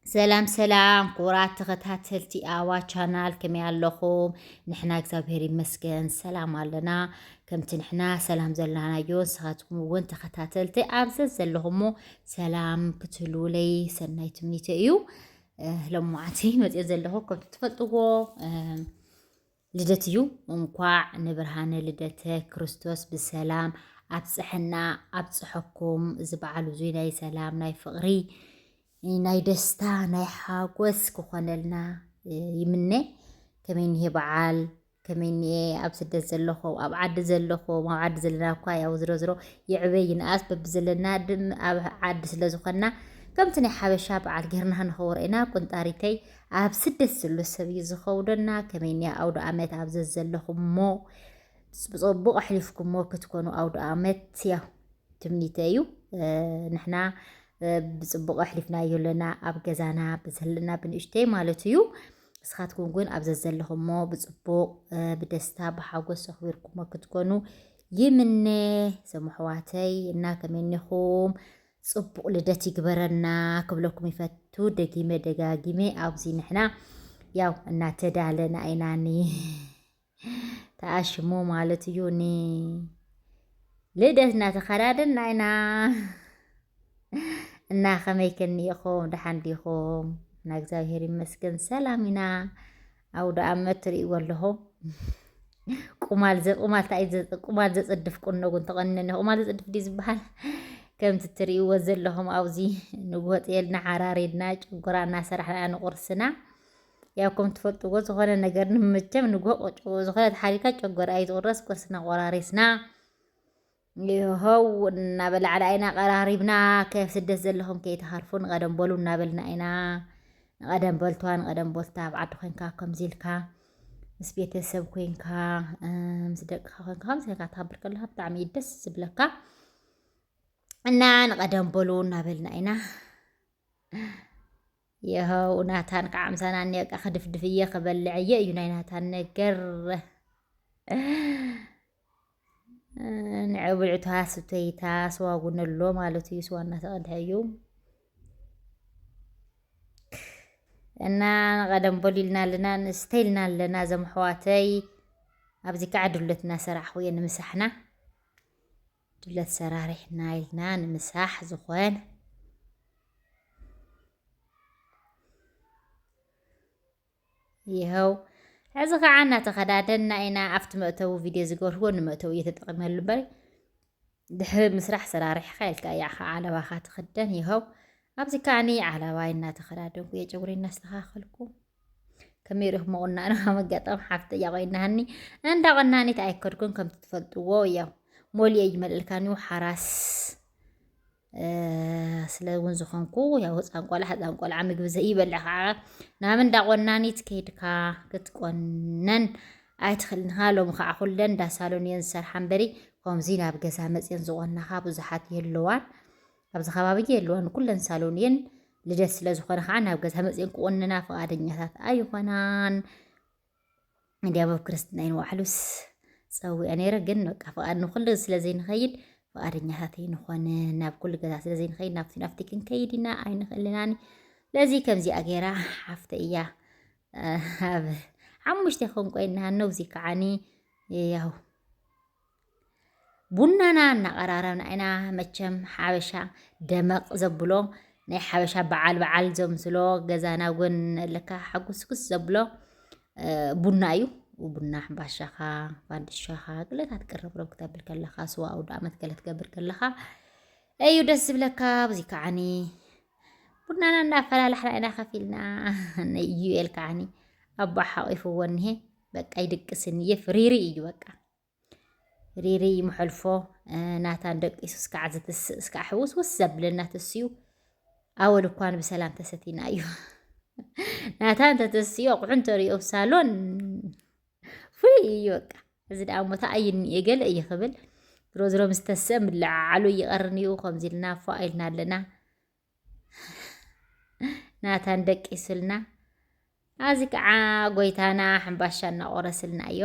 ሰላም ሰላም ክቡራት ተኸታተልቲ ኣዋ ቻናል፣ ከመይ ኣለኹም? ንሕና እግዚኣብሔር ይመስገን ሰላም ኣለና። ከምቲ ንሕና ሰላም ዘለናዮ፣ ንስኻትኩም እውን ተኸታተልቲ ኣብ ዘዘለኹሞ ሰላም ክትህልውለይ ሰናይ ትምኒተይ እዩ። እ፣ ሎማዓንቲ መፅየ ዘለኹ፣ ከምቲ ትፈልጥዎ፣ እ፣ ልደት እዩ። እንኳዕ ንብርሃነ ልደተ ክርስቶስ ብሰላም ኣብፀሐና ኣብፀሐኩም። እዚ በዓል እዙይ ናይ ሰላም፣ ናይ ፍቕሪ፣ ናይ ደስታ፣ ናይ ሓጎስ ክኾነልና ይምነ። ከመይ እኒሄ በዓል? ከመይ እኒኤ ኣብ ስደት ዘለኹም፣ ኣብ ዓዲ ዘለኹም? ኣብ ዓዲ ዘለና እኳ ያው ዝሮ ዝሮ ይዕበ ይንኣስ በብዘለና ድም ኣብ ዓዲ ስለ ዝኾንና ከምቲ ናይ ሓበሻ በዓል ጌርና ንኸውረ ኢና። ቁንጣሪተይ ኣብ ስደት ዘሎ ሰብ እዩ ዝኸውደና። ከመይ እኒኣ ኣውደ ኣመት ኣብ ዘዘለኹሞ ብፅቡቕ ኣሕሊፍኩሞ ክትኮኑ ኣውደ ኣመት ያው ትምኒተ እዩ። እ፣ ንሕና፣ እ፣ ብፅቡቕ ኣሕሊፍናዮ ኣለና ኣብ ገዛና ብዘለና ብንእሽተይ ማለት እዩ። ንስኻትኩም ግን ኣብ ዘዘለኹሞ ብፅቡቕ፣ እ፣ ብደስታ ብሓጎስ ኣኽቢርኩሞ ክትኮኑ ይምነ። ሰምሕዋተይ እና ከመይ እኒኹም? ፅቡቕ ልደት ይግበረና ክብለኩም ይፈቱ። ደጊመ ደጋጊመ ኣብዚ ንሕና ያው እናተዳለና ኢና ኒ ተኣሽሙ ማለት እዩ። ኒ ልደት እናተኸዳደና ኢና እና ከመይ ከኒኢኹም? ደሓን ዲኹም? እና እግዚኣብሔር ይመስገን ሰላም ኢና። ኣውደ ኣመት ትርእይዎ ኣለኹም። ቁማል ዘ-፣ ቁማል ታይ ዘ-፣ ቁማል ዘጽድፍ ቁኖ እውን ተቆኒነ። ቁማል ዘጽድፍ ድዩ ዝበሃል? ከምቲ ትርእይዎ ዘለኹም ኣብዚ ንጉሆ ጤልና ሓራሪድና ጨጎራ እናሰራሕና ንቁርስና። ያው ከም ትፈልጥዎ ዝኾነ ነገር ንምቸም ንጉሆ ቁጭ-፣ ዝኾነ ተሓሪካ ጨጎራ እዩ ዝቁረስ። ቁርስና ቆራሪስና ይኸው እናበላዕና ኢና ቀራሪብና። ከብ ስደት ዘለኹም ከይተሃርፉ ንቐደም በሉ እናበልና ኢና። ንቐደም በልቷ፣ ንቐደም በልታ ኣብ ዓዲ ኮንካ ከምዚ ኢልካ ምስ ቤተሰብ ኮንካ፣ እ፣ ምስ ደቅኻ ኮንካ ከምዚ ኢልካ ትሃብር ከለኻ ብጣዕሚ እዩ ደስ ዝብለካ። እና ንቐደም በሉ እናበልና ኢና። ይኸው ናታን ከዓ ምሳና እኒኦ፣ በቃ ክድፍድፍ እየ ክበልዕ እየ እዩ ናይ ናታን ነገር። ንዕ ብልዕታ ስተይታ ስዋ እውን ኣሎ ማለት እዩ። ስዋ እናተቐድሐ እዩ። እና ንቐደም በሉ ኢልና ኣለና፣ ንስተ ኢልና ኣለና። እዞም ኣሕዋተይ ኣብዚ ከዓ ድሎት እናሰራሕኹ እየ ንምሳሕና። ድሎት ሰራሪሕና ኢልና ንምሳሕ ዝኾን ይኸው። ሕዚ ከዓ እናተኸዳደንና ኢና። ኣብቲ መእተዊ ቪድዮ ዝገርህዎ ንመእተዊ እየ ተጠቒመሉ እምበር ድሕሪ ምስራሕ ሰራሪሕኻ ኢልካ እያ ከዓ ዓለባኻ ትኽደን። ይኸው ኣብዚ ከዓኒ ዓለባይ እናተኸዳደንኩ እየ፣ ጨጉሪ እናስተኻኸልኩ። ከመይ ርኢኹም ቁናኖ? ኣብ ኣጋጣሚ ሓፍተይ እያ ቆይናሃኒ። እንዳ ቆናኒት ኣይከድኩን፣ ከምቲ ትፈልጥዎ እያ። ሞልየ ይመልእልካኒ ሓራስ፣ እ፣ ስለ እውን ዝኾንኩ፣ ያው ህፃን ቆልዓ፣ ህፃን ቆልዓ ምግቢ ዘይበልዕ ከዓ ናብ እንዳ ቆናኒት ከይድካ ክትቆነን ኣይትኽእልን ኢኻ። ሎሚ ከዓ ኩለን እንዳ ሳሎን እየን ዝሰርሓ እምበሪ፣ ከምዚ ናብ ገዛ መፅየን ዝቆናኻ ብዙሓት የለዋን። ኣብዚ ከባቢ የለዋን፣ ኩለን ሳሎን እየን። ልደት ስለ ዝኾነ ከዓ ናብ ገዛ መፅየን ክቆንና ፍቓደኛታት ኣይኾናን። እንዲያም ኣብ ክርስትና ይንዋዕሉስ ፀዊዐ ነይረ፣ ግን በቃ ፍቓድ ንኹሉ ስለ ዘይንኸይድ ፍቓደኛታት ኣይንኾንን። ናብ ኩሉ ገዛ ስለ ዘይንኸይድ ናብቲ ናብቲ ክንከይድ ኢና ኣይንኽእልናን። ስለዚ ከምዚኣ ገይራ ሓፍተ እያ፣ ኣብ ሓሙሽተ ክንቆይ እናሃነው እዚ ከዓኒ ያው ቡናና እናቐራረብና ኢና። መቸም ሓበሻ ደመቕ ዘብሎ፣ ናይ ሓበሻ በዓል በዓል ዘምስሎ፣ ገዛና ጎን ኣለካ ሓጉስጉስ ዘብሎ፣ እ፣ ቡና እዩ። ቡና ሕምባሻኻ፣ ፋንድሻኻ፣ ገለታት ቅርብርብ ክተብል ከለኻ፣ ስዋ ኣውደ ኣመት ገለ ትገብር ከለኻ እዩ ደስ ዝብለካ። ኣብዚ ከዓኒ ቡናና እናፈላለሕና ኢና ከፊልና። ንዩኤል ከዓኒ ኣቦ ሓቂፍዎ እኒሄ። በቃ ይድቅስ እኒኤ፣ ፍሪሪ እዩ በቃ። ሪሪ ይምሐልፎ፣ እ፣ ናታን ደቂሱ እስካዕ ዝትስእ፣ እስካዕ ሕውስውስ ዘብለና ተስዩ። ኣወል እኳን ብሰላም ተሰቲና እዩ። ናታን ተተስዩ ኣቑሑ እንተሪኦ ኣብ ሳሎን ፍሉይ እዩ በቃ። እዚ ደኣ እሞ ተኣይኒ እየ ገለ እየ ክብል። ዝሮ ዝሮ ምስ ተስአ ምልዕዓሉ ይቐርን እዩ። ከምዚ ኢልና ፏ ኢልና ኣለና። ናታን ደቂስልና። ኣዚ ከዓ ጎይታና ሕምባሻ እናቆረስልና እዮ።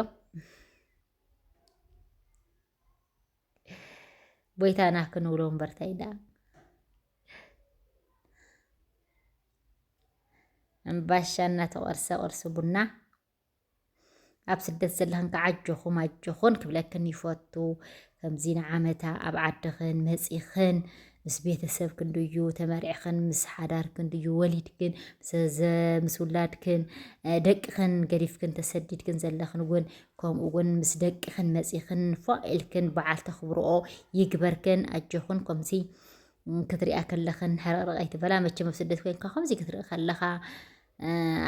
ጎይታና ክንብሎ እምበር ታይ ደኣ። እምባሻ እናተቆርሰ ቁርሲ ቡና። ኣብ ስደት ዘለኽን ከዓ ኣጆኹም ኣጆኹን ክብለክን ይፈቱ። ከምዚ ንዓመታ ኣብ ዓድኽን መፂኽን ምስ ቤተሰብክን ድዩ ተመሪዕኽን ምስ ሓዳርክን ድዩ ወሊድክን ምስ ዘ- ምስ ውላድክን እ፣ ደቅኽን ገዲፍክን ተሰዲድክን ዘለኽን እውን ከምኡ እውን ምስ ደቅኽን መፂኽን ፏ ኢልክን በዓል ተኽብርኦ ይግበርክን። ኣጆኽን ከምዚ ክትሪኣ ከለኽን ሕርቕርቕ ኣይትበላ። መቸም ኣብ ስደት ኮይንካ ከምዚ ክትርኢ ከለኻ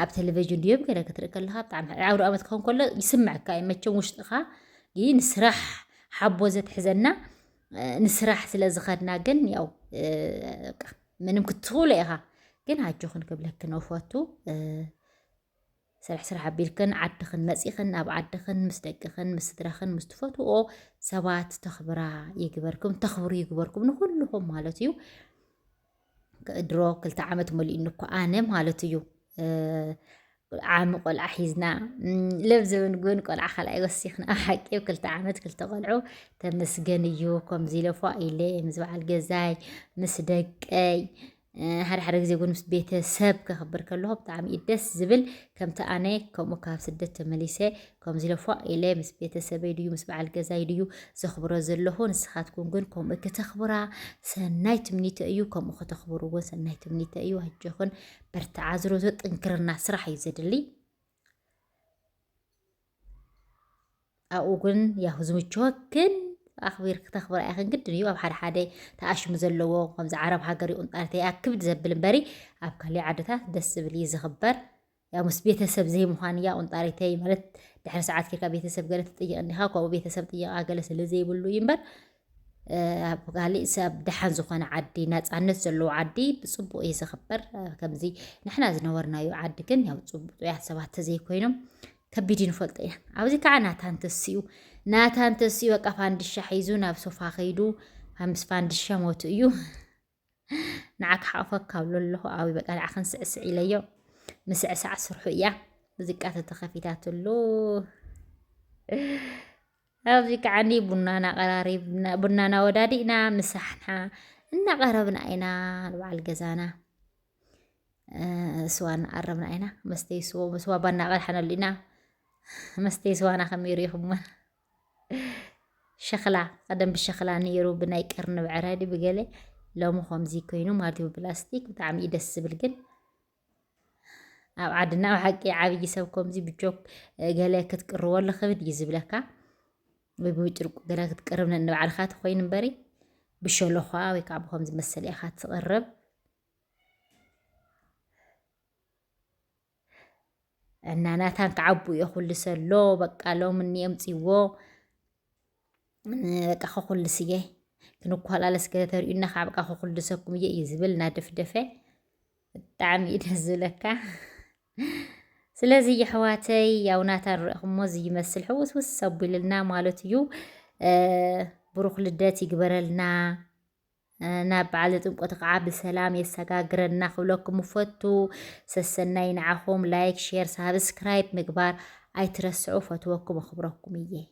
ኣብ ቴሌቪዥን ድዮም ገለ ክትርኢ ከለኻ ብጣዕሚ ኣውደ ኣመት ክኸውን ከሎ ይስምዐካ እዩ። መቸም ውሽጥኻ ግን ንስራሕ ሓቦ ዘትሕዘና ንስራሕ ስለ ዝኸድና ግን ያው ምንም ክትኽእሎ ኢኻ። ግን ኣጆኽን ክብለክን እፈቱ። ስራሕ ስራሕ ኣቢልክን ዓድኽን መፂኽን ኣብ ዓድኽን ምስ ደቅኽን ምስ ስድራኽን ምስ ትፈትዎ ሰባት ተኽብራ ይግበርኩም፣ ተኽብሩ ይግበርኩም ንኩልኹም ማለት እዩ። ድሮ ክልተ ዓመት መሊኡኒ እኮ ኣነ ማለት እዩ። ዓሚ ቆልዓ ሒዝና ለብዘብን ግን ቆልዓ ካልኣይ ወሲኽና ኣብ ሓቂ ክልተ ዓመት ክልተ ቆልዑ ተመስገን እዩ። ከምዚ ኢለ ፏ ኢለ ምስ በዓል ገዛይ ምስ ደቀይ ሓደ ሓደ ግዜ እውን ምስ ቤተሰብ ከኽብር ከለኹ ብጣዕሚ እዩ ደስ ዝብል። ከምቲ ኣነ ከምኡ ካብ ስደት ተመሊሰ ከምዚ ኢለ ፏ ኢለ ምስ ቤተሰበይ ድዩ ምስ በዓል ገዛይ ድዩ ዘኽብሮ ዘለኹ። ንስኻትኩም ግን ከምኡ ክተኽብራ ሰናይ ትምኒተ እዩ። ከምኡ ከተኽብሩ እውን ሰናይ ትምኒተ እዩ። ኣጆኽን በርትዓ። ዝሮ ጥንክርና ስራሕ እዩ ዘድሊ። ኣብኡ ግን ያው ዝምችወክን ኣኽቢር ክተኽብራ ኢኽን ግድን እዩ። ኣብ ሓደ ሓደ ተኣሽሙ ዘለዎ ከምዚ ዓረብ ሃገር እዩ ቁንጣርተይ ኣክብድ ዘብል እምበሪ ኣብ ካሊእ ዓድታት ደስ ዝብል እዩ ዝኽበር። ያው ምስ ቤተሰብ ዘይምዃን እያ ቁንጣሪተይ ማለት ድሕሪ ሰዓት ኬድካ ቤተሰብ ገለ ትጥይቕ እንዲኻ ካብኡ ቤተሰብ ጥየቓ ገለ ስለ ዘይብሉ እዩ እምበር ኣብ ካሊእ ሰብ ደሓን ዝኾነ ዓዲ ናፃነት ዘለዎ ዓዲ ብፅቡቅ እዩ ዝኽበር። ከምዚ ንሕና ዝነበርናዮ ዓዲ ግን ያው ፅቡቅ ጥያት ሰባት ተዘይኮይኖም ከቢድ እዩ ንፈልጦ ኢና። ኣብዚ ከዓ ናታን ተሲኡ ናታን ተሲኡ በቃ ፋንድሻ ሒዙ ናብ ሶፋ ከይዱ ምስ ፋንድሻ ሞቱ እዩ። ንዓካ ሓቆፈካ ኣብሎ ኣለኹ ኣዊ በቃ ንዓክን ስዕስዕ ኢለዮ። ምስዕሳዕ ስርሑ እያ። ሙዚቃ ተተኸፊታትሉ። ኣብዚ ከዓኒ ቡናና ቀራሪብና ቡናና ወዳዲእና ምሳሕና እናቐረብና ኢና ንበዓል ገዛና። ስዋ እናቐረብና ኢና መስተይ ስዋ ባና ቀድሓነሉ ኢና። መስተይ ስዋና ከመይ ርኢኹሞ? ሸኽላ ቀደም ብሸኽላ ነይሩ ብናይ ቀርኒ ብዕራዲ ብገለ ሎሚ ከምዚ ኮይኑ ማለት እዩ ብፕላስቲክ ብጣዕሚ እዩ ደስ ዝብል ግን ኣብ ዓድና ኣብ ሓቂ ዓብዪ ሰብ ከምዚ ብጆክ ገለ ክትቅርበሉ ክብድ እዩ ዝብለካ ወይ ብጭርቁ ገለ ክትቅርብ ነንባዕልኻ ትኮይን እምበሪ ብሸሎኻ ወይ ከዓ ብከምዚ መሰለ ኢኻ ትቕርብ። እና ናታን ክዓቡ እየ ኩልሰ ኣሎ በቃ ሎሚ እኒ ኣምፅዎ በቃ ከኩልስ እየ ክንኳላለስ ገለ ተሪኡና ከዓ በቃ ከኩልሰኩም እየ እዩ ዝብል እናደፍደፈ ብጣዕሚ እዩ ደስ ዝብለካ። ስለዚ የሕዋተይ ያው ናታን ርኢኹሞ እዚ ይመስል ሕውስውስ ኣቢልልና ማለት እዩ። ብሩክ ልደት ይግበረልና። ናብ በዓል ጥምቆት ከዓ ብሰላም የሰጋግረና ክብለኩም እፈቱ። ሰሰናይ ንዓኹም ላይክ ሼር ሳብስክራይብ ምግባር ኣይትረስዑ ፈትወኩም ኣኽብረኩም እየ።